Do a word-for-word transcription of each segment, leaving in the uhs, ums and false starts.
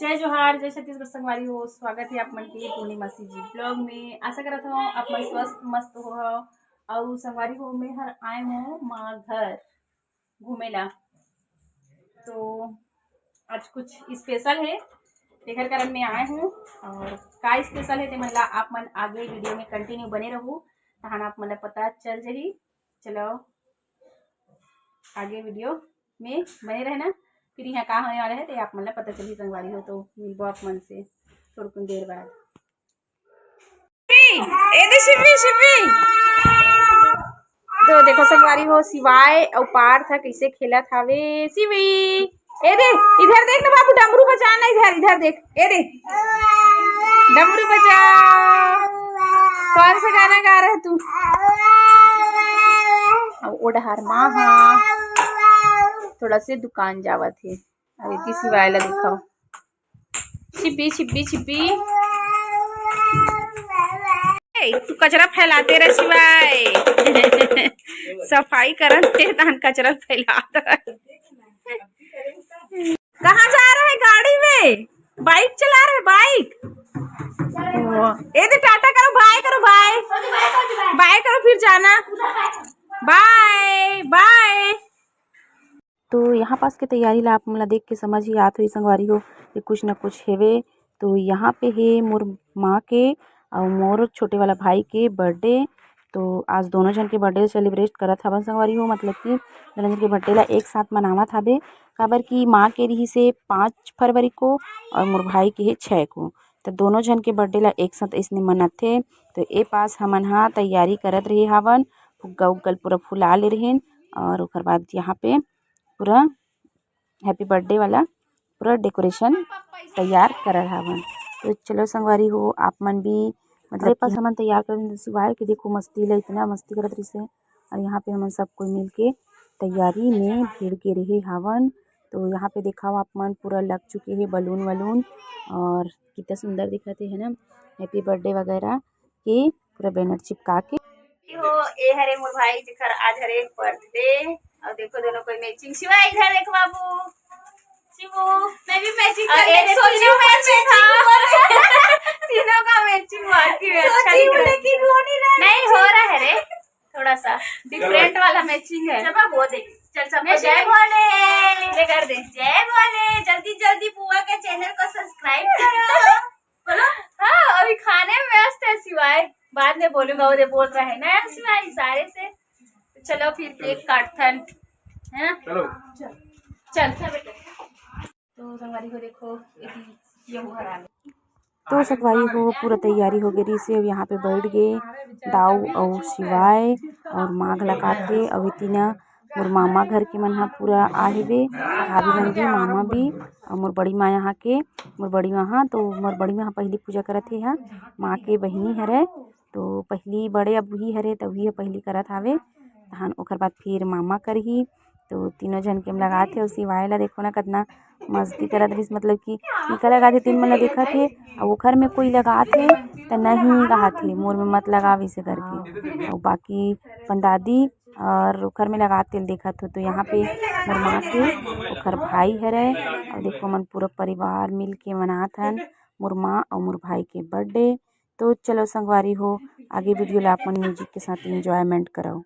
जय जोहार, जय छत्तीसगढ़ संगवारी हो, स्वागत हे आप मन के पूर्णिमा सीजी vlog में। आशा करत हव आप मन स्वस्थ मस्त हो हव। अउ संगवारी हो, मैं हर आए हव माँ घर घूमे ला, तो आज कुछ special हे, तेखर कारण मैं आए हव। अउ का special हे, ते मन ला आप मन आगे video में continue बने रहू, तहान आप मन ला पता चल जही। चलो, आगे video में बने रहना, फिर यहाँ का होने वाला हे, ते आप मन ला पता चलही संगवारी हो। तो मिलबो आप मन से थोड़कुन देर बाद। ए दे शिवी, शिवी। तो देखो संगवारी हो, शिवाय अउ पार्थ ह कइसे खेलत हावे। शिवी, ए दे, इधर देख ना बाबू, डमरू बजा ना, इधर, इधर देख, ए दे, डमरू बजा। कौन सा गाना गा रहे तू? अउ ओ डहार माँ हा थोड़ा से दुकान जावत हे। अउ एती शिवाय ला दिखाओ। छिपी, छिपी, छिपी। ए, तू कचरा फैलाते रह शिवाय। सफाई करत हे, तहन कचरा फैलात रह। कहाँ जा रहा है? गाड़ी में bike चला रहा है, bike। ए दे, टाटा करो, bye करो, bye। Bye करो, फिर जाना। Bye, bye। तो यहाँ पास के तैयारी ला आप मन ला देख के समझ ही आत होही संगवारी हो कि कुछ न कुछ हेवे। तो यहाँ पे हे मोर माँ के अउ मोर छोटे वाला भाई के birthday। तो आज दोनों झन के birthday celebrate करत हवन संगवारी हो, मतलब कि दोनों झन के birthday ला एक साथ मनावत हाबे, काबर कि माँ के रिहिसे पाँच फरवरी को अउ मोर भाई के हे छः को। तो दोनों झन के birthday ला एक साथ अइसने मनाथे। तो ए पास हमन हा तैयारी करत रहे हावन, फुग्गा उग्गा ल पूरा फुला ले रहेन अउ ओकर बाद यहाँ पे पूरा happy birthday वाला पूरा decoration तैयार करत हावन। तो चलो संगवारी हो, आप मन भी, मतलब, ए पास हमन तैयार करत शिवाय के, देखो मस्ती ला, इतना मस्ती करत रहिसे। अउ यहाँ पे हमन सब कोई मिलके तैयारी में भिड़ के रहे हावन। तो यहाँ पे देखाव आप मन, पूरा लग चुके हे balloon वलून अउ कितना सुंदर दिखत हे, है ना, happy birthday वगैरह के पूरा banner चिपका के। हो, ए हरे मोर भाई जेकर आज हरे birthday। अउ देखो दोनों कोई matching। शिवा इधर देखो बाबू, शिवू। मैं भी matching अउ कर ए ले, देखो, सोची हूँ मैं matching matching हो रहा है। तीनों का matching वाकई में अच्छा सोची दिख हूँ, रहा है। लेकिन हो नहीं रहा है। नहीं, हो रहा है रे, थोड़ा सा different वाला matching है। चल बाबू, वो देख, चल सबको मैं जय जय भोले। ले कर दे। जय भोले। जल्दी जल्दी बुआ के channel को subscribe करो। बोलो। हाँ, अभी खाने में व्यस्त है शिवाय, बाद में बोलूंगा, वो दे बोल रहा है ना शिवाय इशारे से। चलो फिर cake काटथन, है ना? चलो। चल, चल बेटा। तो संगवारी हो देखो, ये भी, ये वो हरा ले। तो संगवारी हो पूरा तैयारी हो गे रहिसे, अउ यहाँ पे बैठ गे दाऊ अउ शिवाय अउ माघ लगाथे। अउ एती ना मोर मामा घर के मन ह पूरा आ हेबे, भाभी मन भी, मामा भी, अउ मोर बड़ी माँ यहाँ के, मोर बड़ी माँ ह, तो मोर बड़ी माँ ह पहिली पूजा करत हे, ह माँ के बहिनी हरय, तो पहिली बड़े अब उही हरे, त उही ह पहिली करत हावे, तहन ओकर बाद फिर मामा करही। तो तीनों झन के लगात हे, अउ शिवाय ला देखो ना, कतना मस्ती करत रहिस, मतलब कि टीका लगात हे, तीन मन ला देखत हे, अउ ओखर में कोई लगात हे, त नहीं कहत हे, मोर में मत लगाव, इसे करके। अउ बाकी अपन दादी अउ ओखर में लगात तेल देखत हो। तो यहाँ पे मोर माँ के ओखर भाई हरय, अउ देखो, मन पूरा परिवार मिल के मनात हन, मोर माँ अउ मोर भाई के birthday। तो चलो संगवारी हो, आगे video ला अपन music के साथ enjoyment करव।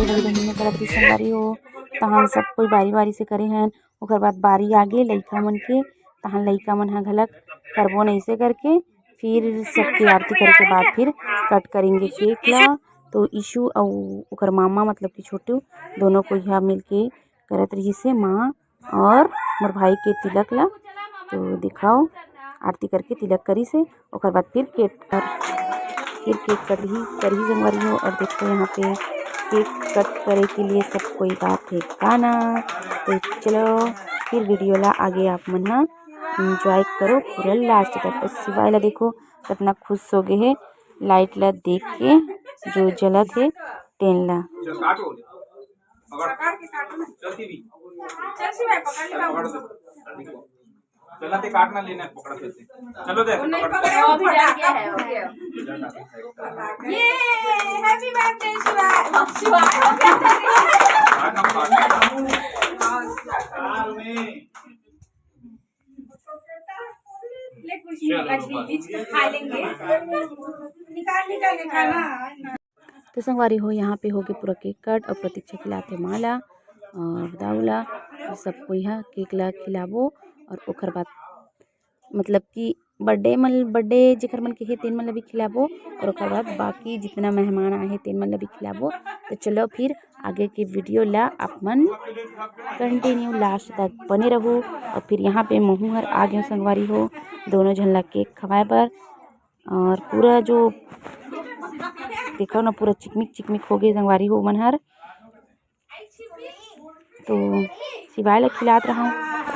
बहिनी करत हे संगवारी हो, तहान सब कोई बारी बारी से करे हन। ओकर बाद बारी आगे लइका मन के, तहान लइका मन ह घलक करबो न अइसे करके। फिर सबके आरती करे के बाद फिर कट करेंगे केक ला। तो ईशु अउ ओकर मामा, मतलब कि छोटू, दोनों कोई ह मिलके करत रहिस हे, माँ और मोर भाई के तिलक ला। तो दिखाओ, आरती करके तिलक करिस हे, ओकर बाद फिर केक कर, फिर केक कटही, करही संगवारी हो। और देखो यहाँ पे केक कट करे के लिए सब कोई गात हे गाना। तो चलो, फिर वीडियो ला आगे आप मन ह एंजॉय करो पूरा लास्ट तक। और शिवाय ला देखो, कितना खुश हो गए हे लाइट ला देख के, जो जलत हे तेन ला। पकड़ के काटो ना। चलती भी। चल शिवाय, पकड़ ले बाबू। पकड़ दे। चला ते काट ना लेना, पकड़ के। चलो दे, वो नहीं पकड़। पकड़, वो अभी डर गया है, वो। ये, happy birthday शिवाय। शिवाय हो गया। काट ना, काट ना। ले कुछ नहीं, चलो, आज बस। बीच का खा लेंगे। निकाल, निकाल के खाना। तो संगवारी हो, यहाँ पे होगे पूरा केक कट और प्रतीक्षा खिलाथे माँ ला और दाऊ ला। और सब कोई हा केक ला खिलाबो और ओकर बाद, मतलब कि बर्थडे मन, बर्थडे जेकर मन के हे, तेन मन ला भी खिलाबो और ओकर बाद बाकी जितना मेहमान आए हे, तेन मन ला भी खिलाबो। तो चलो, फिर आगे के वीडियो ला आप मन कंटिन्यू लास्ट तक बने रहू। और फिर यहाँ पे महू हर आ गए संगवारी हो, दोनों झन ला केक खवाए बर। और पूरा जो देखो ना, पूरा चिकमिक चिकमिक हो गए संगवारी हो मन हर। तो शिवाय ला खिलात रहूँ,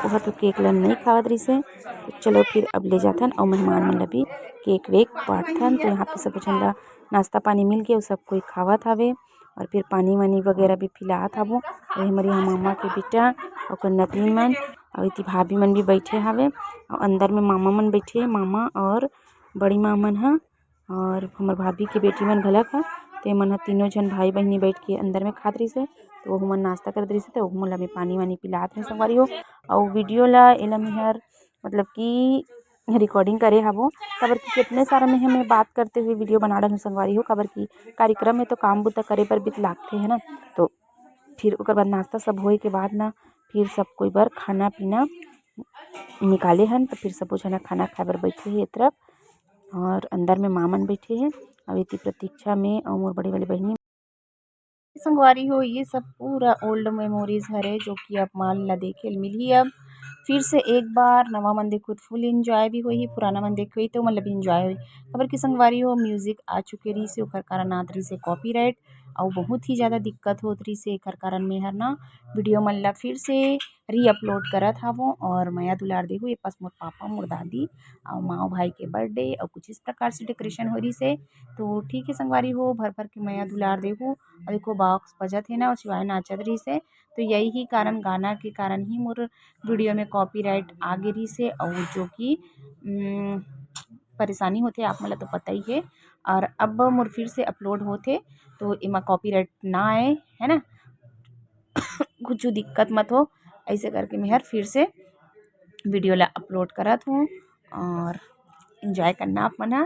ओह तो केक ला नहीं खावत रहिसे। तो चलो, फिर अब ले जाथन और मेहमान मन ला भी केक वेक बांटथन। तो यहाँ पे सब झन ला नाश्ता पानी मिल गए, सब कोई खावत हवे। और फिर पानी वानी वगैरह भी पिलात हबो। वही हमारी मामा के बेटा, ओकर नतनी मन, और इति भाभी मन भी बैठे हवे। और अंदर में मामा मन बैठे, मामा और बड़ी माँ मन ह, और हमर भाभी के बेटी मन घलक ह। ते मन ह तीनों झन भाई बहिनी बैठ के अंदर में खात रहिसे, तो ओहू मन नाश्ता करत रहिसे, तो ओहू मन ला मैं पानी वानी पिलात रहे संगवारी हो। और वीडियो ला एला मेहर, मतलब कि रिकॉर्डिंग करे हवो, काबर कि कितने सारा में हमें बात करते हुए वीडियो बना डालूँ संगवारी हो, काबर कि कार्यक्रम में तो काम बुता करे बर भी लागथे, है ना। तो फिर ओकर बाद नाश्ता सब होए के बाद ना, फिर सब कोई बर खाना पीना निकाले हन। तो फिर सबो झन खाना खाए बर बैठे हे ए तरफ, और अंदर में माँ मन बैठे हे, और इति प्रतीक्षा में और मोर बड़े वाली बहिनी। संगवारी हो, ये सब पूरा ओल्ड मेमोरीज हरे, जो कि आप मन ला देखे ल मिलही। अब फिर से एक बार नवा मन देखो तो फुल एंजॉय भी होही, पुराना मन देखो तो मतलब एंजॉय होही। काबर कि संगवारी हो, म्यूजिक आ चुके रहिसे, ओकर कारण आत रहिसे कॉपीराइट, अउ बहुत ही ज़्यादा दिक्कत होत रहिसे, एकर कारण मैं हर ना वीडियो मन ला फिर से रीअपलोड करत हवों। और मया दुलार देहू, ये पास मोर पापा, मोर दादी, अउ माँ भाई के बर्थडे, अउ कुछ इस प्रकार से डेकोरेशन हो रहिसे। तो ठीक है संगवारी हो, भर भर के मया दुलार देहू। और देखो, बॉक्स बजत हे ना, और शिवाय नाचत रहिसे, तो यही कारण, गाना के कारण ही मोर वीडियो में कॉपीराइट आ गे रहिसे, और जो कि, उम, परेशानी होथे आप मन ला तो पता ही है। और अब मोर फिर से अपलोड होथे, तो एमा कॉपीराइट ना आए, है ना, कुछ दिक्कत मत हो, ऐसे करके मैं हर फिर से वीडियो ला अपलोड करत हूँ। और एंजॉय करना आप मन ह।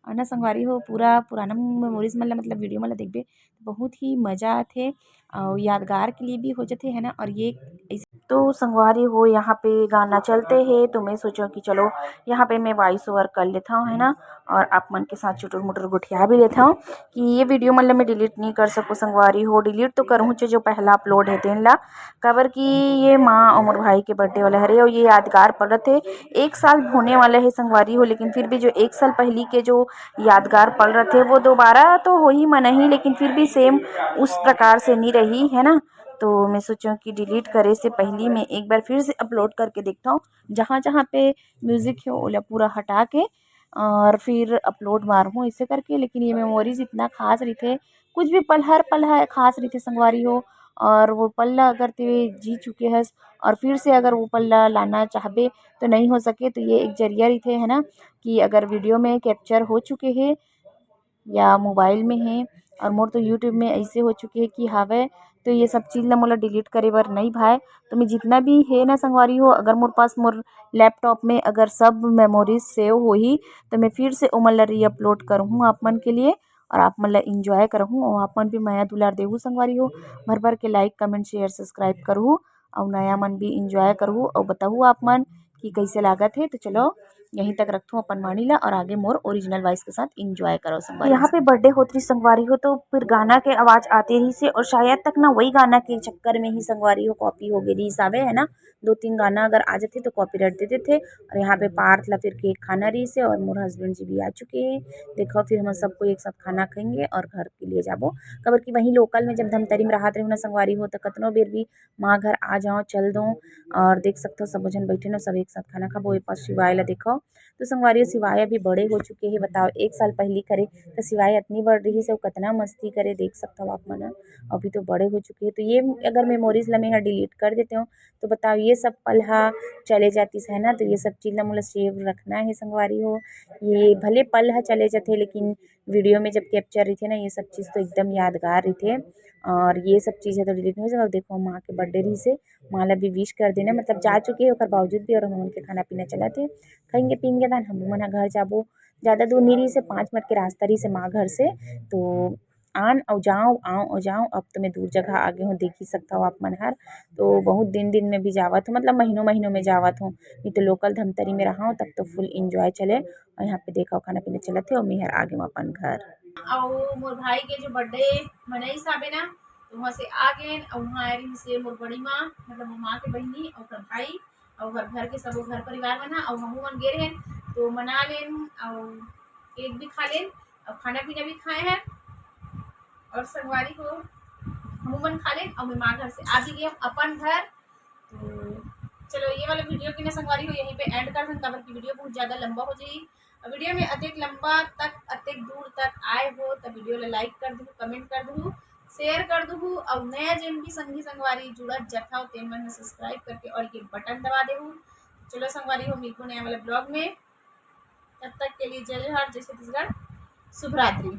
और ना संगवारी हो, पूरा पुराना मेमोरीज मन ला, मतलब वीडियो मन ला देखबे, बहुत ही मजा आथे और यादगार के लिए भी हो जाथे, है ना। और ये इस तो संगवारी हो, यहाँ पे गाना चलते हे, तो मैं सोचो कि चलो, यहाँ पे मैं वॉइस ओवर कर लेता हूँ, है ना, और आप मन के साथ चुटुर मुटुर गोठिया भी लेता हूँ कि ये वीडियो मन ला मैं डिलीट नहीं कर सकूँ संगवारी हो। डिलीट तो करूँ, जो पहला अपलोड है तेन ला, काबर कि ये माँ और मोर भाई के बर्थडे वाला हरे, और ये यादगार पल रथे। एक साल होने वाला है संगवारी हो, लेकिन फिर भी जो एक साल पहली के जो यादगार पल रथे, वो दोबारा तो हो ही म नहीं, लेकिन फिर भी सेम उस प्रकार से नहीं रही, है ना। तो मैं सोचो कि डिलीट करे से पहली मैं एक बार फिर से अपलोड करके देखता हूँ, जहाँ जहाँ पे म्यूजिक है, ओला पूरा हटा के और फिर अपलोड मारहूँ, ऐसे करके। लेकिन ये मेमोरीज इतना खास रहिथे, कुछ भी पल, हर पल ह खास रहिथे संगवारी हो। और वो पल ला अगर ते जी चुके हस और फिर से अगर वो पल ला लाना चाहबे, तो नहीं हो सके। तो ये एक जरिया रहिथे, है ना, कि अगर वीडियो में कैप्चर हो चुके हे या मोबाइल में हे, और मोर तो यूट्यूब में ऐसे हो चुके हे कि हावय, तो ये सब चीज़ ला मोला डिलीट करे बर नहीं भाए। तो मैं जितना भी हे ना संगवारी हो, अगर मोर पास, मोर लैपटॉप में अगर सब मेमोरीज सेव होही, तो मैं फिर से ओमन ला रीअपलोड करहूँ आप मन के लिए। और आप मन ला enjoy करहूँ और आप मन भी मया दुलार देहू संगवारी हो। भर भर के like, comment, share, subscribe करहू और नया मन भी enjoy करहू और बताहू आप मन कि कैसे लागत हे। तो चलो यहीं तक रखथों अपन वाणी ला और आगे मोर original voice के साथ enjoy करो संगवारी। यहाँ पे birthday होत रही संगवारी हो, तो फिर गाना के आवाज आते रही से और शायद तक ना वही गाना के चक्कर में ही संगवारी हो copy हो गई रही हिसाबे, है ना। दो तीन गाना अगर आ जाते तो copyright दे देते। और यहाँ पे पार्थ ला फिर cake खाना रही से और मोर husband जी भी आ चुके हैं। देखो फिर हम सबको एक साथ खाना खाएंगे और घर के लिए जाबो, काबर कि वहीं local में जब धमतरी में रहत रहे ना संगवारी हो तो कतनो बेर भी माँ घर आ जाओ चल दो। और देख सकते हो सब झन बैठे ना, सब एक साथ खाना खाबो। ये पास शिवाय ला देखो, तो संगवारी हो शिवाय अभी बड़े हो चुके हैं। बताओ एक साल पहली करे तो शिवाय इतनी बड़ रही से वो कितना मस्ती करे, देख सकते हो आप मन। अभी तो बड़े हो चुके हैं, तो ये अगर memories ला मैं यहाँ delete कर देते हो तो बताओ ये सब पल हा चले जातीस है ना। तो ये सब चीज ला मोला save रखना है संगवारी हो। ये भले पल हा चले जाते लेकिन video में जब capture रही थे ना ये सब चीज तो एकदम यादगार रही थे। और ये सब चीज है तो delete नहीं हो जाएगा। देखो माँ के birthday रही से, माँ ला भी wish कर देना, मतलब जा चुके हैं ओकर बावजूद भी। और हम उनके खाना पीना चला थे, खाएंगे पीएंगे दान हम मन घर जाबो। ज़्यादा दूर नहीं रही से, पाँच मिनट के रास्ता रही से माँ घर से। तो आन अउ जाओ, आओ अउ जाओ। अब तो मैं दूर जगह आगे हूँ, देख ही सकता हो आप मन हर। तो बहुत दिन दिन में भी जावत हूँ, मतलब महीनों महीनों में जावत हूँ, नहीं तो local धमतरी में रहा हूँ तब तो full enjoy चले। और यहाँ पे देखो खाना पीना चलत है और मैं हर आगे हूँ अपन घर। अउ मोर भाई के जो birthday मनाइस हाबे ना, तो वहाँ से आ गेन। अउ वहाँ आए रही से मोर बड़ी माँ, मतलब मोर माँ के बहिनी अउ ओकर भाई अउ ओकर घर के सबो घर परिवार मन ह, अउ हमू मन गे रहेन तो मना लेन अउ cake भी खा लेन अउ खाना पीना भी खाए हैं। और संगवारी हो हमू मन खा लेन अउ मैं माँ घर से आ भी गए अपन घर। तो चलो ये वाला video के ना संगवारी हो यहीं पे end कर देन, काबर कि video बहुत ज़्यादा लंबा हो जाई। और video में अतेक लंबा तक अतेक दूर तक आए हो तो video ला like कर दू, comment कर दू, share कर दू। और नया जिन भी संगी संगवारी जुड़त जथव तेन मन subscribe करके all के button दबा देहू। चलो संगवारी हो मिलबो नया वाला vlog में, तब तक के लिए जय जोहार, जय छत्तीसगढ़, शुभ रात्रि।